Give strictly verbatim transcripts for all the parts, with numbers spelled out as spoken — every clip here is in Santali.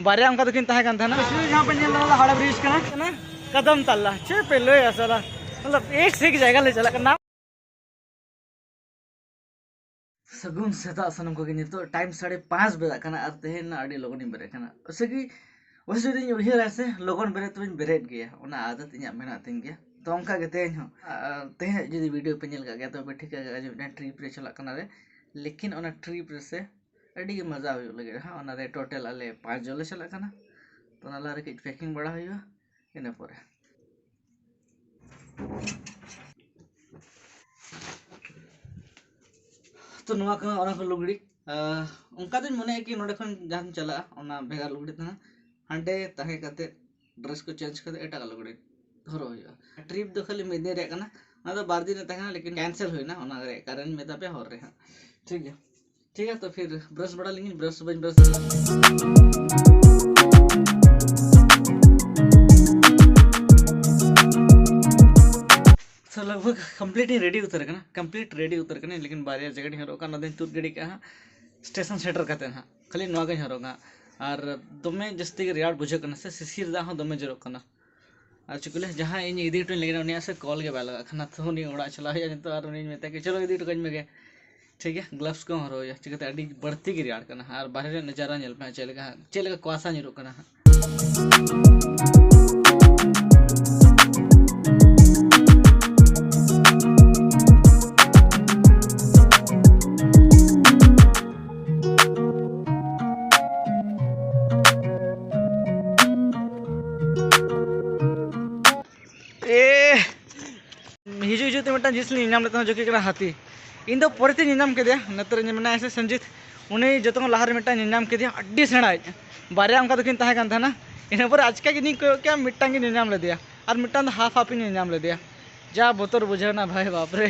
ᱵᱟᱨᱭᱟ ᱚᱱᱠᱟ ᱫᱚᱠᱤᱱ ᱛᱟᱦᱮᱸ ᱠᱟᱱ ᱛᱟᱦᱮᱱᱟ᱾ ᱯᱤᱪᱷᱞᱮ ᱡᱟᱦᱟᱸ ᱯᱮ ᱧᱮᱞ ᱫᱟ, ᱦᱟᱣᱲᱟ ᱵᱨᱤᱡᱽ ᱠᱟᱱᱟ, ᱠᱟᱱᱟ ᱠᱟᱫᱟᱢ ᱛᱟᱞᱟ᱾ ᱪᱮᱫ ᱯᱮ ᱞᱟᱹᱭᱟ ᱥᱟᱞᱟ, ᱢᱚᱛᱞᱚᱵ ᱮᱠ ᱥᱮ ᱮᱠ ᱡᱟᱭᱜᱟ ᱞᱮ ᱪᱟᱞᱟᱜ ᱠᱟᱱᱟ᱾ ᱥᱟᱹᱜᱩᱱ ᱥᱮᱛᱟᱜ ᱥᱟᱱᱟᱢ ᱠᱚᱜᱮ᱾ ᱱᱤᱛᱚᱜ ᱴᱟᱭᱤᱢ ᱥᱟᱲᱮ ᱯᱟᱸᱪ ᱵᱟᱡᱟᱜ ᱠᱟᱱᱟ ᱟᱨ ᱛᱮᱦᱮᱧ ᱟᱹᱰᱤ ᱞᱚᱜᱚᱱᱤᱧ ᱵᱮᱨᱮᱫ ᱠᱟᱱᱟ᱾ ᱚᱵᱚᱥᱥᱳᱭ ᱡᱩᱫᱤᱧ ᱩᱭᱦᱟᱹᱨᱟ ᱥᱮ, ᱞᱚᱜᱚᱱ ᱵᱮᱨᱮᱫ ᱛᱮᱵᱚᱱ ᱵᱮᱨᱮᱫ ᱜᱮᱭᱟ, ᱚᱱᱟ ᱟᱫᱚᱛ ᱤᱧᱟᱹᱜ ᱢᱮᱱᱟᱜ ᱛᱤᱧ ᱜᱮᱭᱟ᱾ ᱛᱚ ᱚᱱᱠᱟ ᱜᱮ ᱛᱮᱦᱮᱧ ᱦᱚᱸ, ᱟᱨ ᱛᱮᱦᱮᱧᱟᱜ ᱡᱩᱫᱤ ᱵᱷᱤᱰᱤᱭᱳ ᱯᱮ ᱧᱮᱞ ᱠᱟᱜ ᱜᱮᱭᱟ, ᱛᱚᱵᱮ ᱯᱮ ᱴᱷᱤᱠᱟᱹ ᱠᱟᱜᱼᱟ ᱡᱮ ᱢᱤᱫᱴᱟᱝ ᱴᱨᱤᱯ ᱨᱮ ᱪᱟᱞᱟᱜ ᱠᱟᱱᱟ ᱞᱮ᱾ ᱞᱮᱠᱤᱱ ᱚᱱᱟ ᱴᱨᱤᱯ ᱨᱮᱥᱮ ᱟᱹᱰᱤ ᱜᱮ ᱢᱚᱡᱟ ᱦᱩᱭᱩᱜ ᱞᱟᱹᱜᱤᱫ ᱦᱟᱸᱜ᱾ ᱚᱱᱟᱨᱮ ᱴᱳᱴᱟᱞ ᱟᱞᱮ ᱯᱟᱸᱪ ᱡᱚᱱ ᱞᱮ ᱪᱟᱞᱟᱜ ᱠᱟᱱᱟ᱾ ᱛᱚ ᱚᱱᱟ ᱞᱟᱦᱟᱨᱮ ᱠᱟᱹᱡ ᱯᱮᱠᱤᱝ ᱵᱟᱲᱟ ᱦᱩᱭᱩᱜᱼᱟ, ᱤᱱᱟᱹ ᱯᱚᱨᱮ᱾ ᱛᱚ ᱱᱚᱣᱟ ᱠᱚ, ᱚᱱᱟ ᱠᱚ ᱞᱩᱜᱽᱲᱤ, ᱟᱸ, ᱚᱱᱠᱟ ᱫᱚᱧ ᱢᱚᱱᱮᱭᱟ ᱠᱤ ᱱᱚᱸᱰᱮ ᱠᱷᱚᱱ ᱡᱟᱦᱟᱸᱢ ᱪᱟᱞᱟᱜᱼᱟ, ᱚᱱᱟ ᱵᱷᱮᱜᱟᱨ ᱞᱩᱜᱽᱲᱤ ᱛᱟᱦᱮᱱᱟ᱾ ᱦᱟᱸᱰᱮ ᱛᱟᱦᱮᱸ ᱠᱟᱛᱮ ᱰᱨᱮᱥ ᱠᱚ ᱪᱮᱧᱡᱽ ᱠᱟᱛᱮ ᱮᱴᱟᱜᱟᱜ ᱞᱩᱜᱽᱲᱤ ᱦᱚᱨᱚᱜ ᱦᱩᱭᱩᱜᱼᱟ᱾ ᱴᱨᱤᱯ ᱫᱚ ᱠᱷᱟᱹᱞᱤ ᱢᱤᱫ ᱫᱤᱱ ᱨᱮᱭᱟᱜ ᱠᱟᱱᱟ, ᱚᱱᱟ ᱫᱚ ᱵᱟᱨ ᱫᱤᱱ ᱨᱮ ᱛᱟᱦᱮᱸ ᱠᱟᱱᱟ, ᱞᱮᱠᱤᱱ ᱠᱮᱱᱥᱮᱞ ᱦᱩᱭᱱᱟ, ᱚᱱᱟ ᱨᱮᱭᱟᱜ ᱠᱟᱨᱚᱱ ᱢᱮᱛᱟ ᱯᱮ ᱦᱚᱨ ᱨᱮ ᱦᱟᱸᱜ᱾ ᱴᱷᱤᱠ ᱜᱮᱭᱟ, ᱴᱷᱤᱠ ᱜᱮᱭᱟ᱾ ᱛᱚ ᱯᱷᱤᱨ ᱵᱨᱟᱥ ᱵᱟᱲᱟ ᱞᱮᱜᱤᱧ, ᱵᱨᱟᱥ ᱵᱟᱹᱧ ᱵᱨᱟᱥ᱾ ᱛᱚ ᱞᱟᱜᱽ ᱵᱷᱟᱜᱽ ᱠᱚᱢᱯᱞᱤᱴ ᱤᱧ ᱨᱮᱰᱤ ᱩᱛᱟᱹᱨ ᱠᱟᱱᱟ, ᱠᱚᱢᱯᱞᱤᱴ ᱨᱮᱰᱤ ᱩᱛᱟᱹᱨ ᱠᱟᱱᱟ, ᱞᱮᱠᱤᱱ ᱵᱟᱨᱭᱟ ᱡᱮᱠᱮᱴ ᱤᱧ ᱦᱚᱨᱚᱜ ᱠᱟᱜᱼᱟ, ᱚᱱᱟ ᱫᱚᱧ ᱛᱩᱫ ᱜᱤᱰᱤ ᱠᱟᱜᱼᱟ ᱦᱟᱸᱜ ᱥᱴᱮᱥᱚᱱ ᱥᱮᱴᱮᱨ ᱠᱟᱛᱮ ᱦᱟᱸᱜ᱾ ᱠᱷᱟᱹᱞᱤ ᱱᱚᱣᱟ ᱜᱤᱧ ᱦᱚᱨᱚᱜᱟ ᱟᱨ ᱫᱚᱢᱮ ᱡᱟᱹᱥᱛᱤ ᱜᱮ ᱨᱮᱭᱟᱲ ᱵᱩᱡᱷᱟᱹᱜ ᱠᱟᱱᱟ ᱥᱮ ᱥᱤᱥᱤᱨ ᱫᱟᱜ ᱦᱚᱸ ᱫᱚᱢᱮ ᱡᱚᱨᱚᱜ ᱠᱟᱱᱟ᱾ ᱟᱨ ᱪᱮᱫ ᱠᱚ ᱞᱟᱹᱭᱟ, ᱡᱟᱦᱟᱸ ᱤᱧ ᱤᱫᱤ ᱦᱚᱴᱚᱧ ᱞᱟᱹᱜᱤᱫ, ᱩᱱᱤᱭᱟᱜ ᱥᱮ ᱠᱚᱞ ᱜᱮ ᱵᱟᱭ ᱞᱟᱜᱟᱜ ᱠᱟᱱᱟ᱾ ᱛᱚ ᱩᱱᱤ ᱚᱲᱟᱜ ᱪᱟᱞᱟᱣ ᱦᱩᱭᱩᱜᱼᱟ ᱱᱤᱛᱚᱜ ᱟᱨ ᱩᱱᱤᱧ ᱢᱮᱛᱟᱭ ᱠᱟᱱᱟ, "ᱪᱚᱞᱚ ᱤᱫᱤ ᱦᱚᱴᱚ ᱠᱟᱹᱧ ᱢᱮᱜᱮ᱾" ᱴᱷᱤᱠ ᱜᱮᱭᱟ, ᱜᱞᱟᱵᱷᱥ ᱠᱚᱦᱚᱸ ᱦᱚᱨᱚᱜ ᱦᱩᱭᱩᱜᱼᱟ, ᱪᱤᱠᱟᱹᱛᱮ ᱟᱹᱰᱤ ᱵᱟᱹᱲᱛᱤ ᱜᱮ ᱨᱮᱭᱟᱲ ᱠᱟᱱᱟ᱾ ᱟᱨ ᱵᱟᱦᱨᱮ ᱨᱮᱭᱟᱜ ᱱᱟᱡᱟᱨᱟ ᱧᱮᱞ ᱯᱮ ᱦᱟᱸᱜ, ᱪᱮᱫ ᱞᱮᱠᱟ ᱦᱟᱸᱜ, ᱪᱮᱫ ᱞᱮᱠᱟ ᱠᱩᱣᱟᱥᱟ ᱧᱩᱨᱩᱜ ᱠᱟᱱᱟ ᱦᱟᱸᱜ᱾ ᱮ, ᱦᱤᱡᱩᱜ ᱦᱤᱡᱩᱜ ᱛᱮ ᱢᱤᱫᱴᱟᱝ ᱡᱤᱱᱤᱥ ᱞᱤᱧ ᱧᱮᱞ ᱧᱟᱢ ᱞᱮᱫ ᱛᱟᱦᱮᱱᱟ, ᱡᱚᱠᱤ ᱠᱟᱱᱟ ᱦᱟᱹᱛᱤ᱾ ᱤᱧ ᱫᱚ ᱯᱚᱨᱮ ᱛᱤᱧ ᱧᱮᱞ ᱧᱟᱢ ᱠᱮᱫᱮᱭᱟ, ᱱᱚᱛᱮ ᱨᱮ ᱢᱮᱱᱟᱭᱟ ᱥᱮ ᱥᱚᱧᱡᱤᱛ, ᱩᱱᱤ ᱡᱚᱛᱚ ᱠᱷᱚᱱ ᱞᱟᱦᱟ ᱨᱮ ᱢᱤᱫᱴᱟᱝ ᱧᱮᱞ ᱧᱟᱢ ᱠᱮᱫᱮᱭᱟ, ᱟᱹᱰᱤ ᱥᱮᱬᱟᱭᱤᱡ᱾ ᱵᱟᱨᱭᱟ ᱚᱱᱠᱟ ᱫᱚᱠᱤᱱ ᱛᱟᱦᱮᱸ ᱠᱟᱱ ᱛᱟᱦᱮᱱᱟ᱾ ᱤᱱᱟᱹ ᱯᱚᱨᱮ ᱟᱪᱠᱟ ᱜᱮ ᱤᱧᱤᱧ ᱠᱚᱭᱚᱜ ᱠᱮᱜᱼᱟ, ᱢᱤᱫᱴᱟᱝ ᱜᱮ ᱧᱮᱞ ᱧᱟᱢ ᱞᱮᱫᱮᱭᱟ, ᱟᱨ ᱢᱤᱫᱴᱟᱝ ᱫᱚ ᱦᱟᱯ ᱦᱟᱯ ᱤᱧ ᱧᱮᱞ ᱧᱟᱢ ᱞᱮᱫᱮᱭᱟ᱾ ᱡᱟ ᱵᱚᱛᱚᱨ ᱵᱩᱡᱷᱟᱹᱣ ᱮᱱᱟ ᱵᱷᱟᱭ, ᱵᱟᱯ ᱨᱮ᱾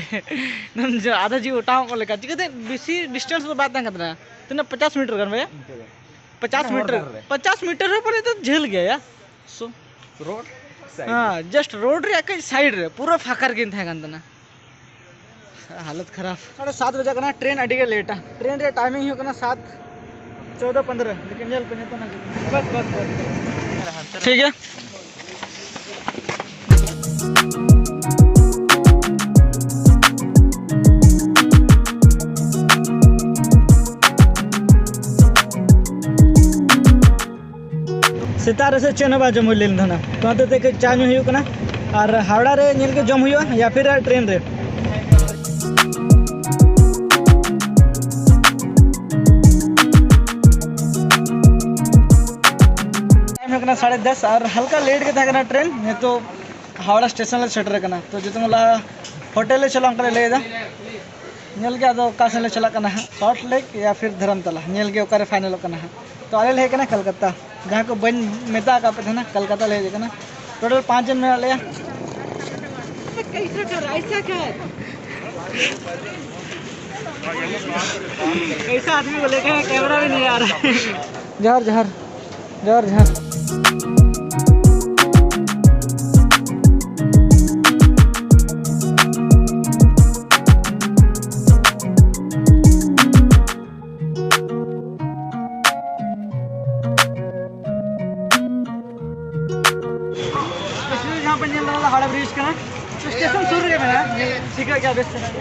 ᱟᱫᱷᱟ ᱡᱤᱣᱤ ᱚᱴᱟᱝᱚᱜ ᱞᱮᱠᱟ᱾ ᱪᱤᱠᱟᱹᱛᱮ ᱵᱮᱥᱤ ᱰᱤᱥᱴᱮᱱᱥ ᱫᱚ ᱵᱟᱭ ᱛᱟᱦᱮᱸ ᱠᱟᱱ ᱛᱟᱦᱮᱱᱟ, ᱛᱤᱱᱟᱹᱜ, ᱯᱚᱪᱟᱥ ᱢᱤᱴᱟᱨ ᱜᱟᱱ ᱵᱷᱟᱭᱟ? ᱤᱱᱠᱟᱹ ᱜᱮ᱾ ᱯᱚᱪᱟᱥ ᱢᱟᱱᱮ ᱦᱚᱨ ᱢᱤᱴᱟᱨ, ᱫᱷᱟᱨᱮ ᱨᱮ᱾ ᱯᱚᱪᱟᱥ ᱢᱤᱴᱟᱨ ᱦᱚᱸ ᱯᱟᱞᱮ ᱫᱚ ᱡᱷᱟᱹᱞ ᱜᱮᱭᱟ ᱭᱟ᱾ So, ᱨᱳᱰ ᱥᱟᱭᱤᱰ ᱨᱮ᱾ ᱦᱮᱸ, ᱡᱟᱥᱴ ᱨᱳᱰ ᱨᱮᱭᱟᱜ ᱠᱟᱹᱡ ᱥᱟᱭᱤᱰ ᱨᱮ, ᱯᱩᱨᱟᱹ ᱯᱷᱟᱸᱠᱟ ᱨᱮᱠᱤᱱ ᱛᱟᱦᱮᱸ ᱠᱟᱱ ᱛᱟᱦᱮᱱᱟ᱾ ᱦᱟᱞᱚᱛ ᱠᱷᱟᱨᱟᱯ᱾ ᱥᱟᱲᱮ ᱥᱟᱛ ᱵᱟᱡᱟᱜ ᱠᱟᱱᱟ, ᱴᱨᱮᱱ ᱟᱹᱰᱤ ᱜᱮ ᱞᱮᱴᱟ᱾ ᱴᱨᱮᱱ ᱨᱮᱭᱟᱜ ᱴᱟᱭᱢᱤᱝ ᱦᱩᱭᱩᱜ ᱠᱟᱱᱟ ᱥᱟᱛ, ᱪᱳᱫᱚ ᱯᱚᱱᱫᱽᱨᱚ, ᱞᱮᱠᱤᱱ ᱧᱮᱞ ᱯᱮ, ᱡᱚᱛᱚ ᱱᱟᱜ ᱵᱟᱥ, ᱵᱟᱥ, ᱵᱟᱥ᱾ ᱴᱷᱤᱠ ᱜᱮᱭᱟ᱾ ᱥᱮᱛᱟᱜ ᱨᱮ ᱥᱮ ᱪᱮᱫ ᱦᱚᱸ ᱵᱟᱝ ᱡᱚᱢ ᱦᱩᱭ ᱞᱮᱱ ᱛᱟᱦᱮᱱᱟ, ᱛᱚ ᱚᱱᱟᱛᱮ ᱛᱮ ᱠᱟᱹᱡ ᱪᱟ ᱧᱩ ᱦᱩᱭᱩᱜ ᱠᱟᱱᱟ᱾ ᱟᱨ ᱦᱟᱣᱲᱟ ᱨᱮ ᱧᱮᱞ ᱜᱮ ᱡᱚᱢ ᱦᱩᱭᱩᱜᱼᱟ, ᱭᱟ ᱯᱷᱤᱨ ᱴᱨᱮᱱ ᱨᱮ᱾ ᱴᱟᱭᱤᱢ ᱦᱩᱭᱩᱜ ᱠᱟᱱᱟ ᱥᱟᱲᱮ ᱫᱚᱥ ᱟᱨ ᱦᱟᱞᱠᱟ ᱞᱮᱴ ᱜᱮ ᱛᱟᱦᱮᱸ ᱠᱟᱱᱟ ᱴᱨᱮᱱ᱾ ᱱᱤᱛᱚᱜ ᱦᱟᱣᱲᱟ ᱥᱴᱮᱥᱚᱱ ᱞᱮ ᱥᱮᱴᱮᱨ ᱟᱠᱟᱱᱟ, ᱛᱚ ᱡᱚᱛᱚ ᱠᱷᱚᱱ ᱞᱟᱦᱟ ᱦᱳᱴᱮᱞ ᱞᱮ ᱪᱟᱞᱟᱜᱼᱟ, ᱚᱱᱠᱟ ᱞᱮ ᱞᱟᱹᱭ ᱮᱫᱟ᱾ ᱧᱮᱞ ᱜᱮ ᱟᱫᱚ ᱚᱠᱟ ᱥᱮᱱ ᱞᱮ ᱪᱟᱞᱟᱜ ᱠᱟᱱᱟ ᱦᱟᱸᱜ, ᱥᱚᱞᱴ ᱞᱮᱠ ᱭᱟ ᱯᱷᱤᱨ ᱫᱷᱚᱨᱚᱢᱛᱟᱞᱟ, ᱧᱮᱞ ᱜᱮ ᱚᱠᱟᱨᱮ ᱯᱷᱟᱭᱱᱮᱞᱚᱜ ᱠᱟᱱᱟ ᱦᱟᱸᱜ᱾ ᱛᱚ ᱟᱞᱮ ᱞᱮ ᱦᱮᱡ ᱠᱟᱱᱟ ᱠᱟᱞᱠᱟᱛᱟ, ᱡᱟᱦᱟᱸ ᱠᱚ ᱵᱟᱹᱧ ᱢᱮᱛᱟ ᱟᱠᱟᱫ ᱯᱮ ᱛᱟᱦᱮᱱᱟ, ᱠᱟᱞᱠᱟᱛᱟ ᱞᱮ ᱦᱮᱡ ᱟᱠᱟᱱᱟ᱾ ᱴᱳᱴᱟᱞ ᱯᱟᱸᱪ ᱡᱚᱱ ᱢᱮᱱᱟᱜ ᱞᱮᱭᱟ᱾ कैसा कर, ऐसा कर। कैसा आदमी को लेके आया, कैमरा भी नहीं आ रहा है। ᱡᱚᱦᱟᱨ, ᱡᱚᱦᱟᱨ, ᱡᱚᱦᱟᱨ, ᱡᱚᱦᱟᱨ᱾ ᱡᱟᱦᱟᱸ ᱯᱮ ᱧᱮᱞ ᱫᱟ, ᱦᱟᱣᱲᱟ ᱵᱨᱤᱡᱽ ᱠᱟᱱᱟ᱾ ᱥᱴᱮᱥᱚᱱ ᱥᱩᱨ ᱨᱮᱜᱮ ᱢᱮᱱᱟᱜᱼᱟ, ᱴᱷᱤᱠᱟᱹᱜ ᱜᱮᱭᱟ ᱵᱮᱥ ᱪᱮᱦᱨᱟ ᱜᱮ᱾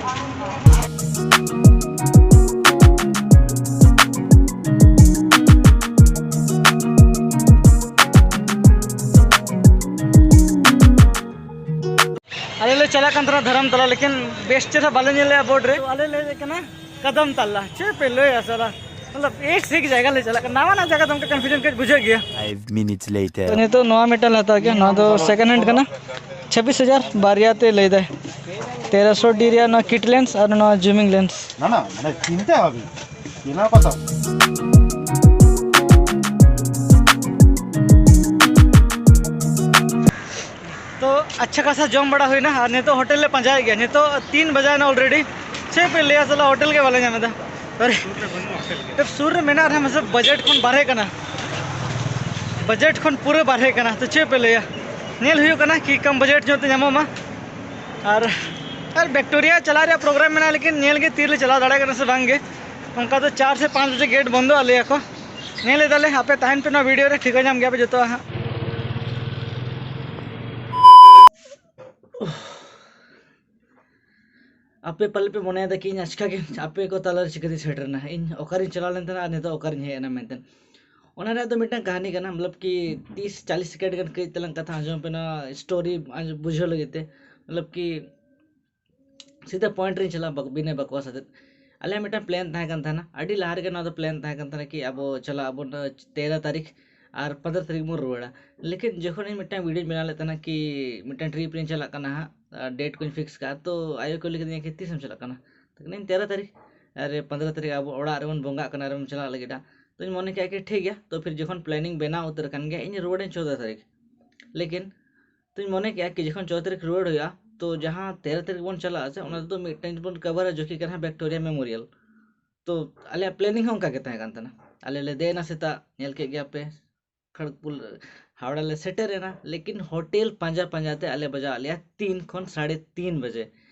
ᱟᱞᱮ ᱞᱮ ᱪᱟᱞᱟᱜ ᱠᱟᱱ ᱛᱟᱦᱮᱱᱟ ᱫᱷᱚᱨᱚᱢᱛᱟᱞᱟ, ᱞᱮᱠᱤᱱ ᱵᱮᱥ ᱪᱮᱦᱨᱟ ᱵᱟᱞᱮ ᱧᱮᱞ ᱞᱮᱜᱼᱟ ᱵᱳᱨᱰ ᱨᱮ᱾ ᱟᱞᱮ ᱞᱮ ᱦᱮᱡ ᱠᱟᱱᱟ ᱠᱟᱫᱟᱢ ᱛᱟᱞᱟ, ᱪᱮᱫ ᱯᱮ ᱞᱟᱹᱭᱟ ᱥᱟᱞᱟ, ᱢᱚᱛᱞᱚᱵ ᱮᱠ ᱥᱮ ᱮᱠ ᱡᱟᱭᱜᱟ ᱞᱮ ᱪᱟᱞᱟᱜ ᱠᱟᱱᱟ, ᱱᱟᱣᱟ ᱱᱟᱣᱟ ᱡᱟᱭᱜᱟ ᱫᱚ ᱚᱱᱠᱟ ᱠᱚᱱᱯᱷᱤᱭᱩᱡᱚᱱ ᱠᱟᱹᱡ ᱵᱩᱡᱷᱟᱹᱜ ᱜᱮᱭᱟ᱾ Five minutes later. ᱛᱚ ᱱᱤᱛᱚᱜ ᱱᱚᱣᱟ ᱢᱤᱫᱴᱟᱝ ᱞᱮ ᱦᱟᱛᱟᱣ ᱠᱮᱭᱟ, ᱱᱚᱣᱟ ᱫᱚ ᱥᱮᱠᱮᱱᱰ ᱦᱮᱱᱰ ᱠᱟᱱᱟ, ᱪᱷᱟᱵᱵᱤᱥ ᱦᱟᱡᱟᱨ ᱵᱟᱨᱭᱟ ᱛᱮ ᱞᱟᱹᱭ ᱫᱟᱭ, ᱛᱮᱨᱚᱥᱚ ᱰᱤ ᱨᱮᱭᱟᱜ ᱱᱚᱣᱟ ᱠᱤᱴ ᱞᱮᱱᱥ ᱟᱨ ᱱᱚᱣᱟ ᱡᱩᱢᱤᱝ ᱞᱮᱱᱥ᱾ না, না, মানে কিনতে হবে, কেনার কথা। ᱛᱚ ᱟᱪᱪᱷᱟ ᱠᱷᱟᱥᱟ ᱡᱚᱢ ᱵᱟᱲᱟ ᱦᱩᱭᱱᱟ ᱟᱨ ᱱᱤᱛᱚᱜ ᱦᱳᱴᱮᱞ ᱞᱮ ᱯᱟᱸᱡᱟᱭᱮᱫ ᱜᱮᱭᱟ᱾ ᱱᱤᱛᱚᱜ ᱛᱤᱱ ᱵᱟᱡᱟᱭᱮᱱᱟ ᱚᱞᱨᱮᱰᱤ᱾ ᱪᱮᱫ ᱯᱮ ᱞᱟᱹᱭᱟ ᱥᱟᱞᱟ, ᱦᱳᱴᱮᱞ ᱜᱮ ᱵᱟᱞᱮ ᱧᱟᱢ ᱮᱫᱟ᱾ ᱟᱨᱮ, ᱥᱩᱨ ᱨᱮ ᱢᱮᱱᱟᱜ ᱨᱮᱦᱚᱸ ᱢᱟᱥᱮ ᱵᱟᱡᱮᱴ ᱠᱷᱚᱱ ᱵᱟᱨᱦᱮ ᱠᱟᱱᱟ, ᱵᱟᱡᱮᱴ ᱠᱷᱚᱱ ᱯᱩᱨᱟᱹ ᱵᱟᱨᱦᱮ ᱠᱟᱱᱟ᱾ ᱛᱚ ᱪᱮᱫ ᱯᱮ ᱞᱟᱹᱭᱟ, ᱧᱮᱞ ᱦᱩᱭᱩᱜ ᱠᱟᱱᱟ ᱠᱤ ᱠᱚᱢ ᱵᱟᱡᱮᱴ ᱧᱚᱜ ᱛᱮ ᱧᱟᱢᱚᱜ ᱢᱟ᱾ ᱟᱨ ᱟᱨ ᱵᱷᱤᱠᱴᱳᱨᱤᱭᱟ ᱪᱟᱞᱟᱜ ᱨᱮᱭᱟᱜ ᱯᱨᱳᱜᱨᱟᱢ ᱢᱮᱱᱟᱜᱼᱟ, ᱞᱮᱠᱤᱱ ᱧᱮᱞ ᱜᱮ ᱛᱤᱨᱮ ᱪᱟᱞᱟᱣ ᱫᱟᱲᱮᱭᱟᱜ ᱠᱟᱱᱟ ᱥᱮ ᱵᱟᱝ ᱜᱮ᱾ ᱚᱱᱠᱟ ᱫᱚ ᱪᱟᱨ ᱥᱮ ᱯᱟᱸᱪ ᱵᱟᱡᱮ ᱜᱮᱴ ᱵᱚᱱᱫᱚ ᱟᱞᱮᱭᱟ ᱠᱚ᱾ ᱧᱮᱞ ᱮᱫᱟᱞᱮ, ᱟᱯᱮ ᱛᱟᱦᱮᱱ ᱯᱮ ᱱᱚᱣᱟ ᱵᱷᱤᱰᱤᱭᱳ ᱨᱮ, ᱴᱷᱤᱠᱟᱹ ᱧᱟᱢ ᱜᱮᱭᱟ ᱯᱮ ᱡᱚᱛᱚᱣᱟᱜ ᱦᱟᱸᱜ᱾ ᱟᱯᱮ ᱯᱟᱞᱮ ᱯᱮ ᱢᱚᱱᱮᱭᱮᱫᱟ ᱠᱤ ᱤᱧ ᱟᱪᱠᱟ ᱜᱮ ᱟᱯᱮ ᱠᱚ ᱛᱟᱞᱟᱨᱮ ᱪᱤᱠᱟᱹᱛᱮᱧ ᱥᱮᱴᱮᱨ ᱮᱱᱟ, ᱤᱧ ᱚᱠᱟᱨᱤᱧ ᱪᱟᱞᱟᱣ ᱞᱮᱱ ᱛᱟᱦᱮᱱᱟ ᱟᱨ ᱱᱤᱛᱚᱜ ᱚᱠᱟᱨᱤᱧ ᱦᱮᱡ ᱮᱱᱟ ᱢᱮᱱᱛᱮ᱾ ᱚᱱᱟ ᱨᱮᱭᱟᱜ ᱫᱚ ᱢᱤᱫᱴᱟᱝ ᱠᱟᱹᱦᱱᱤ ᱠᱟᱱᱟ, ᱢᱚᱛᱞᱚᱵ ᱠᱤ ᱛᱤᱥ ᱪᱟᱞᱤᱥ ᱥᱮᱠᱮᱱᱰ ᱜᱟᱱ ᱠᱟᱹᱡ ᱛᱟᱞᱟᱝ ᱠᱟᱛᱷᱟ ᱟᱸᱡᱚᱢ ᱯᱮ, ᱱᱚᱣᱟ ᱥᱴᱳᱨᱤ ᱵᱩᱡᱷᱟᱹᱣ ᱞᱟᱹᱜᱤᱫ ᱛᱮ᱾ ᱢᱚᱛᱞᱚᱵ ᱠᱤ ᱥᱤᱫᱷᱟ ᱯᱚᱭᱮᱱᱴ ᱨᱤᱧ ᱪᱟᱞᱟᱜᱼᱟ, ᱵᱟᱠ-, ᱵᱤᱱᱟᱹ ᱵᱟᱠᱣᱟᱥ ᱟᱛᱮᱫ᱾ ᱟᱞᱮᱭᱟᱜ ᱢᱤᱫᱴᱟᱝ ᱯᱞᱮᱱ ᱛᱟᱦᱮᱸ ᱠᱟᱱ ᱛᱟᱦᱮᱱᱟ, ᱟᱹᱰᱤ ᱞᱟᱦᱟ ᱨᱮᱜᱮ ᱱᱚᱣᱟ ᱫᱚ ᱯᱞᱮᱱ ᱛᱟᱦᱮᱸ ᱠᱟᱱ ᱛᱟᱦᱮᱱᱟ ᱠᱤ ᱟᱵᱚ ᱪᱟᱞᱟᱜ ᱟᱵᱚᱱ ᱛᱮᱨᱚ ᱛᱟᱹᱨᱤᱠᱷ ᱟᱨ ᱯᱚᱱᱫᱽᱨᱚ ᱛᱟᱹᱨᱤᱠᱷ ᱵᱚᱱ ᱨᱩᱣᱟᱹᱲᱟ᱾ ᱞᱮᱠᱤᱱ ᱡᱚᱠᱷᱚᱱ ᱤᱧ ᱢᱤᱫᱴᱟᱝ ᱵᱷᱤᱰᱤᱭᱳᱧ ᱵᱮᱱᱟᱣ ᱞᱮᱫ ᱛᱟᱦᱮᱱᱟ ᱠᱤ ᱢᱤᱫᱴᱟᱝ ᱴᱨᱤᱯ ᱨᱤᱧ ᱪᱟᱞᱟᱜ ᱠᱟᱱᱟ ᱦᱟᱸᱜ, ᱰᱮᱴ ᱠᱚᱧ ᱯᱷᱤᱠᱥ ᱠᱟᱜᱼᱟ, ᱛᱚ ᱟᱭᱳ ᱠᱩᱞᱤ ᱠᱤᱫᱤᱧᱟ ᱠᱤ ᱛᱤᱥᱮᱢ ᱪᱟᱞᱟᱜ ᱠᱟᱱᱟ? ᱛᱚ ᱢᱮᱱᱫᱟᱹᱧ ᱛᱮᱨᱚ ᱛᱟᱹᱨᱤᱠᱷ᱾ ᱟᱨᱮ ᱯᱚᱱᱫᱽᱨᱚ ᱛᱟᱹᱨᱤᱠᱷ ᱟᱵᱚ ᱚᱲᱟᱜ ᱨᱮᱵᱚᱱ ᱵᱚᱸᱜᱟᱜ ᱠᱟᱱᱟ, ᱟᱨᱮᱢ ᱪᱟᱞᱟᱜ ᱞᱟᱹᱜᱤᱫ ᱦᱟᱸᱜ᱾ ᱛᱚᱧ ᱢᱚᱱᱮ ᱠᱮᱜᱼᱟ ᱠᱤ ᱴᱷᱤᱠ ᱜᱮᱭᱟ, ᱛᱚ ᱯᱷᱤᱨ ᱡᱚᱠᱷᱚᱱ ᱯᱞᱮᱱᱤᱝ ᱵᱮᱱᱟᱣ ᱩᱛᱟᱹᱨ ᱠᱟᱱ ᱜᱮᱭᱟ, ᱤᱧ ᱨᱩᱣᱟᱹᱲᱟᱹᱧ ᱪᱳᱫᱽᱫᱚ ᱛᱟᱹᱨᱤᱠᱷ᱾ ᱞᱮᱠᱤᱱ ᱛᱚᱧ ᱢᱚᱱᱮ ᱠᱮᱜᱼᱟ ᱠᱤ ᱡᱚᱠᱷᱚᱱ ᱪᱳᱫᱽᱫᱚ ᱛᱟᱹᱨᱤᱠᱷ ᱨᱩᱣᱟᱹᱲ ᱦᱩᱭᱩᱜᱼᱟ, ᱛᱚ ᱡᱟᱦᱟᱸ ᱛᱮᱨᱚ ᱛᱟᱹᱨᱤᱠᱷ ᱵᱚᱱ ᱪᱟᱞᱟᱜᱼᱟ ᱥᱮ, ᱚᱱᱟ ᱨᱮᱫᱚ ᱢᱤᱫᱴᱮᱱ ᱵᱚᱱ ᱠᱟᱵᱷᱟᱨᱟ, ᱡᱚᱠᱤ ᱠᱟᱱᱟ ᱵᱷᱤᱠᱴᱳᱨᱤᱭᱟ ᱢᱮᱢᱳᱨᱤᱭᱟᱞ᱾ ᱛᱚ ᱟᱞᱮᱭᱟᱜ ᱯᱞᱮᱱᱤᱝ ᱦᱚᱸ ᱚᱱᱠᱟ ᱜᱮ ᱛᱟᱦᱮᱸ ᱠᱟᱱ ᱛᱟᱦᱮᱱᱟ᱾ ᱟᱞᱮ ᱞᱮ ᱫᱮᱡ ᱮᱱᱟ ᱥᱮᱛᱟᱜ, ᱧᱮᱞ ᱠᱮᱫ ᱜᱮᱭᱟ ᱯᱮ, ᱠᱷᱚᱲᱜᱽᱯᱩᱨ, ᱦᱟᱣᱲᱟ ᱞᱮ ᱥᱮᱴᱮᱨ ᱮᱱᱟ, ᱞᱮᱠᱤᱱ ᱦᱳᱴᱮᱞ ᱯᱟᱸᱡᱟ ᱯᱟᱸᱡᱟ ᱛᱮ ᱟᱞᱮ ᱵᱟᱡᱟᱣ ᱞᱮᱭᱟ ᱛᱤᱱ ᱠᱷᱚᱱ ᱥᱟᱲᱮ ᱛᱤᱱ ᱵᱟᱡᱮ᱾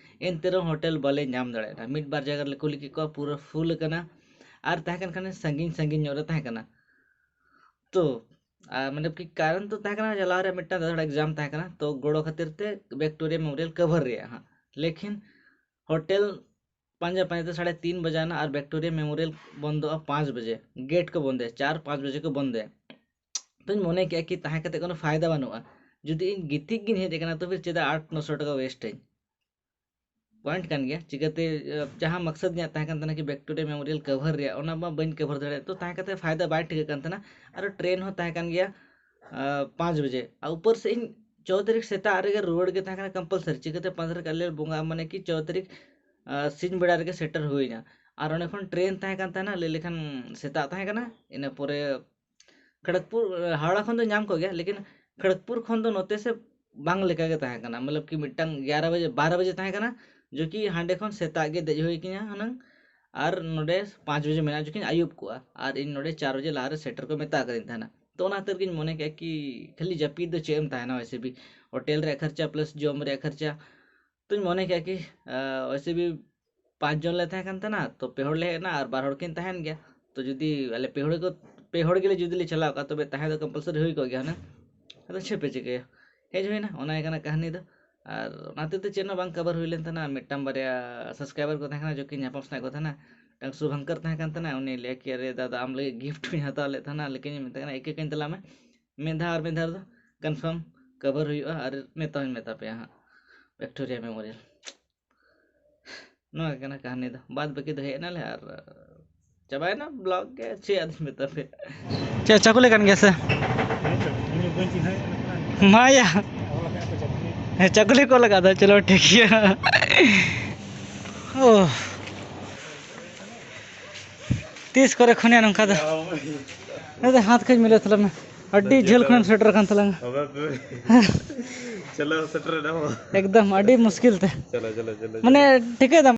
ᱮᱱᱛᱮ ᱨᱮᱦᱚᱸ ᱦᱳᱴᱮᱞ ᱵᱟᱞᱮ ᱧᱟᱢ ᱫᱟᱲᱮᱭᱟᱫᱟ᱾ ᱢᱤᱫ ᱵᱟᱨ ᱡᱟᱭᱜᱟ ᱨᱮᱞᱮ ᱠᱩᱞᱤ ᱠᱮᱫ ᱠᱚᱣᱟ, ᱯᱩᱨᱟᱹ ᱯᱷᱩᱞ ᱟᱠᱟᱱᱟ, ᱟᱨ ᱛᱟᱦᱮᱸ ᱠᱟᱱ ᱠᱷᱟᱱ ᱥᱟᱺᱜᱤᱧ ᱥᱟᱺᱜᱤᱧ ᱧᱚᱜ ᱨᱮ ᱛᱟᱦᱮᱸ ᱠᱟᱱᱟ᱾ ᱛᱚ ᱟᱨ ᱢᱟᱱᱮ ᱠᱤ ᱠᱟᱨᱚᱱ ᱫᱚ ᱛᱟᱦᱮᱸ ᱠᱟᱱᱟ, ᱪᱟᱞᱟᱣ ᱨᱮᱭᱟᱜ ᱢᱤᱫᱴᱟᱝ ᱫᱟᱫᱟ ᱦᱚᱲᱟᱜ ᱮᱠᱡᱟᱢ ᱛᱟᱦᱮᱸ ᱠᱟᱱᱟ, ᱛᱚ ᱜᱚᱲᱚ ᱠᱷᱟᱹᱛᱤᱨ ᱛᱮ ᱵᱷᱤᱠᱴᱳᱨᱤᱭᱟ ᱢᱮᱢᱳᱨᱤᱭᱟᱞ ᱠᱟᱵᱷᱟᱨ ᱨᱮᱭᱟᱜ ᱦᱟᱸᱜ᱾ ᱞᱮᱠᱤᱱ ᱦᱳᱴᱮᱞ ᱯᱟᱸᱡᱟ ᱯᱟᱸᱡᱟ ᱛᱮ ᱥᱟᱲᱮ ᱛᱤᱱ ᱵᱟᱡᱟᱣ ᱮᱱᱟ ᱟᱨ ᱵᱷᱤᱠᱴᱳᱨᱤᱭᱟ ᱢᱮᱢᱳᱨᱤᱭᱟᱞ ᱵᱚᱱᱫᱚᱜᱼᱟ ᱯᱟᱸᱪ ᱵᱟᱡᱮ, ᱜᱮᱴ ᱠᱚ ᱵᱚᱱᱫᱚᱭᱟ, ᱪᱟᱨ ᱯᱟᱸᱪ ᱵᱟᱡᱮ ᱠᱚ ᱵᱚᱱᱫᱚᱭᱟ᱾ ᱛᱚᱧ ᱢᱚᱱᱮ ᱠᱮᱜᱼᱟ ᱠᱤ ᱛᱟᱦᱮᱸ ᱠᱟᱛᱮ ᱠᱳᱱᱳ ᱯᱷᱟᱭᱫᱟ ᱵᱟᱹᱱᱩᱜᱼᱟ, ᱡᱩᱫᱤ ᱤᱧ ᱜᱤᱛᱤᱡ ᱜᱤᱧ ᱦᱮᱡ ᱟᱠᱟᱱᱟ ᱛᱚ ᱯᱷᱤᱨ ᱪᱮᱫᱟᱜ ᱟᱴ ᱱᱚᱥᱚ ᱴᱟᱠᱟ ᱣᱮᱥᱴ ᱟᱹᱧ᱾ ᱯᱚᱭᱮᱱᱴ ᱠᱟᱱ ᱜᱮᱭᱟ, ᱪᱤᱠᱟᱹᱛᱮ ᱡᱟᱦᱟᱸ ᱢᱟᱠᱥᱟᱫ ᱤᱧᱟᱹᱜ ᱛᱟᱦᱮᱸ ᱠᱟᱱ ᱛᱟᱦᱮᱱᱟ ᱠᱤ ᱵᱷᱤᱠᱴᱳᱨᱤᱭᱟ ᱢᱮᱢᱳᱨᱤᱭᱟᱞ ᱠᱟᱵᱷᱟᱨ ᱨᱮᱭᱟᱜ, ᱚᱱᱟ ᱢᱟ ᱵᱟᱹᱧ ᱠᱟᱵᱷᱟᱨ ᱫᱟᱲᱮᱭᱟᱜ, ᱛᱚ ᱛᱟᱦᱮᱸ ᱠᱟᱛᱮ ᱯᱷᱟᱭᱫᱟ ᱵᱟᱭ ᱴᱷᱤᱠᱟᱹᱜ ᱠᱟᱱ ᱛᱟᱦᱮᱱᱟ᱾ ᱟᱨ ᱴᱨᱮᱱ ᱦᱚᱸ ᱛᱟᱦᱮᱸ ᱠᱟᱱ ᱜᱮᱭᱟ ᱯᱟᱸᱪ ᱵᱟᱡᱮ, ᱟᱨ ᱩᱯᱚᱨ ᱥᱮ ᱤᱧ ᱪᱳᱫᱽᱫᱚ ᱛᱟᱹᱨᱤᱠᱷ ᱥᱮᱛᱟᱜ ᱨᱮᱜᱮ ᱨᱩᱣᱟᱹᱲ ᱜᱮ ᱛᱟᱦᱮᱸ ᱠᱟᱱᱟ ᱠᱚᱢᱯᱟᱞᱥᱟᱨᱤ, ᱪᱤᱠᱟᱹᱛᱮ ᱯᱚᱱᱫᱽᱨᱚ ᱛᱟᱹᱨᱤᱠᱷ ᱟᱞᱮ ᱵᱚᱸᱜᱟ, ᱢᱟᱱᱮ ᱠᱤ ᱪᱳᱫᱽᱫᱚ ᱛᱟᱹᱨᱤᱠᱷ ᱥᱤᱧ ᱵᱮᱲᱟ ᱨᱮᱜᱮ ᱥᱮᱴᱮᱨ ᱦᱩᱭᱱᱟ᱾ ᱟᱨ ᱚᱸᱰᱮ ᱠᱷᱚᱱ ᱴᱨᱮᱱ ᱛᱟᱦᱮᱸ ᱠᱟᱱ ᱛᱟᱦᱮᱱᱟ, ᱞᱟᱹᱭ ᱞᱮᱠᱷᱟᱱ ᱥᱮᱛᱟᱜ ᱛᱟᱦᱮᱸ ᱠᱟᱱᱟ, ᱤᱱᱟᱹ ᱯᱚᱨᱮ ᱠᱷᱚᱲᱚᱜᱽᱯᱩᱨ, ᱦᱟᱣᱲᱟ ᱠᱷᱚᱱ ᱫᱚ ᱧᱟᱢ ᱠᱚᱜ ᱜᱮᱭᱟ, ᱞᱮᱠᱤᱱ ᱠᱷᱚᱲᱚᱜᱽᱯᱩᱨ ᱠᱷᱚᱱ ᱫᱚ ᱱᱚᱛᱮ ᱥᱮ ᱵᱟᱝ ᱞᱮᱠᱟ ᱜᱮ ᱛᱟᱦᱮᱸ ᱠᱟᱱᱟ᱾ ᱢᱚᱛᱞᱚᱵ ᱠᱤ ᱢᱤᱫᱴᱟᱝ ᱮᱜᱟᱨᱚ ᱵᱟᱡᱮ, ᱵᱟᱨᱚ ᱵᱟᱡᱮ ᱛᱟᱦᱮᱸ ᱠᱟᱱᱟ, ᱡᱚᱠᱤ ᱦᱟᱸᱰᱮ ᱠᱷᱚᱱ ᱥᱮᱛᱟᱜ ᱜᱮ ᱫᱮᱡ ᱦᱩᱭ ᱠᱤᱧᱟ ᱦᱩᱱᱟᱹᱝ, ᱟᱨ ᱱᱚᱰᱮ ᱯᱟᱸᱪ ᱵᱟᱡᱮ ᱢᱮᱱᱟᱜᱼᱟ, ᱡᱚᱠᱤ ᱟᱹᱭᱩᱵ ᱠᱚᱜᱼᱟ, ᱟᱨ ᱤᱧ ᱱᱚᱰᱮ ᱪᱟᱨ ᱵᱟᱡᱮ ᱞᱟᱦᱟᱨᱮ ᱥᱮᱴᱮᱨ ᱠᱚ ᱢᱮᱛᱟ ᱟᱠᱟᱫᱤᱧ ᱛᱟᱦᱮᱱᱟ᱾ ᱛᱚ ᱚᱱᱟ ᱠᱷᱟᱹᱛᱤᱨ ᱜᱤᱧ ᱢᱚᱱᱮ ᱠᱮᱜᱼᱟ ᱠᱤ ᱠᱷᱟᱹᱞᱤ ᱡᱟᱹᱯᱤᱫ ᱫᱚ ᱪᱮᱫ ᱮᱢ ᱛᱟᱦᱮᱱᱟ, ᱣᱮᱥᱮ ᱵᱷᱤ ᱦᱳᱴᱮᱞ ᱨᱮᱭᱟᱜ ᱠᱷᱚᱨᱪᱟ ᱯᱞᱟᱥ ᱡᱚᱢ ᱨᱮᱭᱟᱜ ᱠᱷᱚᱨᱪᱟ᱾ ᱛᱚᱧ ᱢᱚᱱᱮ ᱠᱮᱜᱼᱟ ᱠᱤ ᱣᱮᱥᱮ ᱵᱷᱤ ᱯᱟᱸᱪ ᱡᱚᱱ ᱞᱮ ᱛᱟᱦᱮᱸ ᱠᱟᱱ ᱛᱟᱦᱮᱱᱟ, ᱛᱚ ᱯᱮ ᱦᱚᱲ ᱞᱮ ᱦᱮᱡ ᱮᱱᱟ ᱟᱨ ᱵᱟᱨ ᱦᱚᱲ ᱠᱤᱱ ᱛᱟᱦᱮᱱ ᱜᱮᱭᱟ᱾ ᱛᱚ ᱡᱩᱫᱤ ᱟᱞᱮ ᱯᱮ ᱦᱚᱲ ᱠᱚ, ᱯᱮ ᱦᱚᱲ ᱜᱮᱞᱮ ᱡᱩᱫᱤ ᱞᱮ ᱪᱟᱞᱟᱣ ᱠᱚᱜᱼᱟ, ᱛᱚᱵᱮ ᱛᱟᱦᱮᱸ ᱫᱚ ᱠᱚᱢᱯᱟᱞᱥᱟᱨᱤ ᱦᱩᱭ ᱠᱚᱜ ᱜᱮᱭᱟ ᱦᱩᱱᱟᱹᱝ᱾ ᱟᱫᱚ ᱪᱮᱫ ᱯᱮ ᱪᱤᱠᱟᱹᱭᱟ, ᱦᱮᱡ ᱦᱩᱭᱱᱟ, ᱚᱱᱟ ᱜᱮ ᱠᱟᱱᱟ ᱠᱟᱹᱦᱱᱤ ᱫᱚ᱾ ᱟᱨ ᱚᱱᱟ ᱦᱚᱛᱮᱡ ᱛᱮ ᱪᱮᱫ ᱦᱚᱸ ᱵᱟᱝ ᱠᱟᱵᱷᱟᱨ ᱦᱩᱭ ᱞᱮᱱ ᱛᱟᱦᱮᱱᱟ᱾ ᱢᱤᱫᱴᱟᱝ ᱵᱟᱨᱭᱟ ᱥᱟᱵᱥᱠᱨᱟᱭᱵᱟᱨ ᱠᱚ ᱛᱟᱦᱮᱸ ᱠᱟᱱᱟ, ᱡᱚᱠᱤ ᱧᱟᱯᱟᱢ ᱥᱟᱱᱟᱭᱮᱫ ᱠᱚ ᱛᱟᱦᱮᱱᱟ, ᱢᱤᱫᱴᱟᱝ ᱥᱩᱵᱷᱟᱝᱠᱟᱨ ᱛᱟᱦᱮᱸ ᱠᱟᱱ ᱛᱟᱦᱮᱱᱟ, ᱩᱱᱤ ᱞᱟᱹᱭᱟ ᱠᱤ, "ᱟᱨᱮ ᱫᱟᱫᱟ, ᱟᱢ ᱞᱟᱹᱜᱤᱫ ᱜᱤᱯᱷᱴ ᱦᱚᱧ ᱦᱟᱛᱟᱣ ᱞᱮᱫ ᱛᱟᱦᱮᱱᱟ", ᱞᱮᱠᱤᱱ ᱢᱮᱛᱟᱭ ᱠᱟᱱᱟ, "ᱮᱠ ᱮᱠ ᱠᱟᱹᱧ ᱛᱟᱞᱟᱝ ᱢᱮ, ᱢᱤᱫ ᱫᱷᱟᱣ ᱟᱨ ᱢᱤᱫ ᱫᱷᱟᱣ ᱨᱮᱫᱚ ᱠᱚᱱᱯᱷᱟᱨᱢ ᱠᱟᱵᱷᱟᱨ ᱦᱩᱭᱩᱜᱼᱟ ᱟᱨ ᱢᱮᱛᱟ ᱦᱚᱧ ᱢᱮᱛᱟ ᱯᱮᱭᱟ ᱦᱟᱸᱜ, ᱵᱷᱤᱠᱴᱳᱨᱤᱭᱟ ᱢᱮᱢᱳᱨᱤᱭᱟᱞ᱾" ᱱᱚᱣᱟ ᱜᱮ ᱠᱟᱱᱟ ᱠᱟᱹᱦᱱᱤ ᱫᱚ᱾ ᱵᱟᱫ ᱵᱟᱹᱠᱤ ᱫᱚ ᱦᱮᱡ ᱮᱱᱟᱞᱮ ᱟᱨ ᱪᱟᱵᱟᱭᱮᱱᱟ ᱵᱞᱚᱜ ᱜᱮ᱾ ᱪᱮᱫ ᱟᱫᱚᱧ ᱢᱮᱛᱟ ᱯᱮ? ᱪᱮᱫ ᱪᱟᱹᱠᱩᱞᱤ ᱠᱟᱱ ᱜᱮᱭᱟ ᱥᱮ? ᱢᱟᱭᱟ᱾ ᱦᱮᱸ, ᱪᱟᱹᱠᱩᱞᱤ ᱠᱚ ᱞᱟᱜᱟᱜ ᱫᱚ᱾ ᱪᱚᱞᱚ, ᱴᱷᱤᱠ ᱜᱮᱭᱟ᱾ ᱳ, ᱛᱤᱥ ᱠᱚᱨᱮ ᱠᱷᱚᱱ ᱭᱟ ᱱᱚᱝᱠᱟ ᱫᱚ? ᱟᱫᱚ ᱦᱟᱛ ᱠᱷᱚᱡ ᱢᱤᱞᱟᱹᱣ ᱛᱟᱞᱟᱝ ᱢᱮ᱾ ᱟᱹᱰᱤ ᱡᱷᱟᱹᱞ ᱠᱷᱚᱱᱮᱢ ᱥᱮᱴᱮᱨ ᱟᱠᱟᱱ ᱛᱟᱞᱟᱝᱟ᱾ ᱪᱚᱞᱚ, ᱥᱮᱴᱮᱨ ᱮᱱᱟ ᱵᱚ᱾ ᱮᱠᱫᱚᱢ ᱟᱹᱰᱤ ᱢᱩᱥᱠᱤᱞ ᱛᱮ᱾ ᱪᱚᱞᱚ, ᱪᱚᱞᱚ, ᱪᱚᱞᱚ, ᱢᱟᱱᱮ, ᱪᱚᱞᱚ᱾ ᱴᱷᱤᱠᱟᱹᱭ ᱫᱟᱢ?